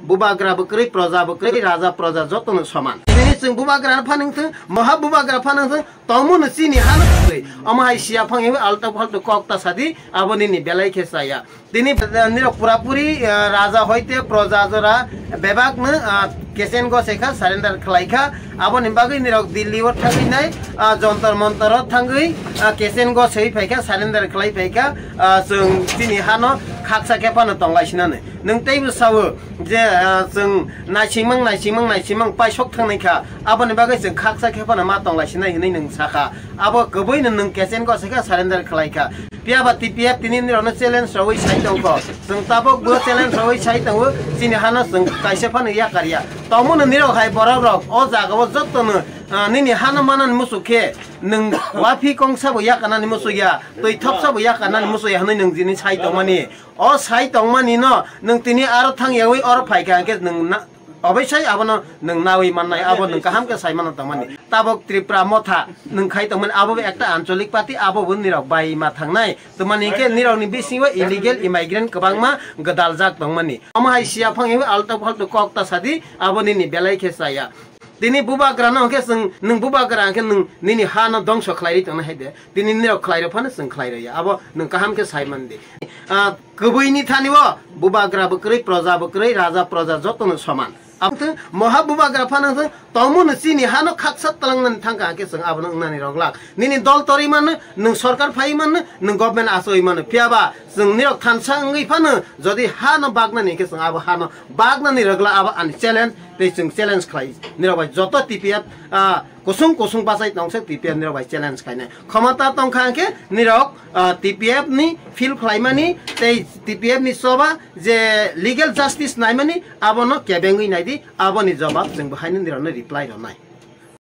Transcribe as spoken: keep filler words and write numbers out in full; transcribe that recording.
Bubagra bo kwrwi, proja bo kwrwi, raja proja jotono soman. Tini chwng bubagra phano wngthwng, moha bubagra phano wngthwng, tongmano chini hano kwrwi. Omo hai siya phang hiwi alto phalto kok ta sadi, abo nini belai khe chaya. Tini, eh, nirok purapuri, eh, raja hoite proja jora bebakno, eh, Kechen Gosai kha, surrender khlai kha. Aboni bagwi nirok Delhi o thangwi nai, eh, Jontor Montor o thangwi, eh, Kechen Gosai phai kha, surrender khlai phai kha. Eh, chwng chini hano khaksa khe phano tonglai sinani. Nwng teibo sawo je, eh, chwng naisingmang, naisingmang, naisingmang paisok thangnai kha. Aboni bagwi chwng khaksa khe phano ma tonglai sinai hinwi nwng sakha. Abo kwbwino nwng Kechen Gosai kha, surrender khlai kha. Phiya ba T P F tini nirokno challenge rwui sai tongkho. Chwng tabuk bo challenge rwui sai tongo, chini hano chwng kaisa phano yakar ya. Tongmano nirok hai borok rok o jaga o jottono, ah, nini hano manani muchuk khe nwng wafi kongsa bo yakarnani muchuk ya, twi thopsa bo yakarnani muchuk ya hwnwi nwng jini sai tongmani. O sai tongmani no nwng tini aro thang yaui oro phai kha hwnkhe nwng na, oboisai abono nwng naui mannai, abo nwng kaham khe sai mano tongmani. Tabuk Tripura Motha nwng khai tongmani, abo bo ekta ancholik party, abo bo nirok bai ma thangnai. Twmani khe nirokni bisingo illegal immigrant kwbangma gwdaljak tongmani. Omo hai siya phang hiwi alto phalto kok ta sadi, abo nini belai khe chaya. Tini bubagra no hwnkhe chwng, nwng bubagra hwnkhe nwng nini ha no dongso khlaiwi tongna hai de. Tini nirok khlai rw phano chwng khlai rw ya. Abo nwng kaham khe sai man di. Ah, kwbwini thani o bubagra bo kwrwi, proja bo kwrwi, raja proja jotono soman. Abo thwng moha bubagra phano thwng tongmano chini hano khaksa twlangnani thangkha hwnkhe chwng abono wngnani rwglak. Nini dol torwi mano, nwng sorkar phaiwi mano, nwng government achaiwi mano. Phiya ba chwng nirok thansa wngwi phano jodi hano bagnani hwnkhe chwng abo hano bagnani rwgla, abo ani challenge, tei chwng challenge khlai. Nirok bai joto T P F, ah, kusung kusung bachai tongsa T P F nirok bai challenge khainai. Khomota tongkha hwnkhe nirok, ah, T P F ni field khlaimani tei T P F ni choba je legal justice naimani abono kebengwi naidi, aboni jobab chwng bo haino nirokno reply rwnai.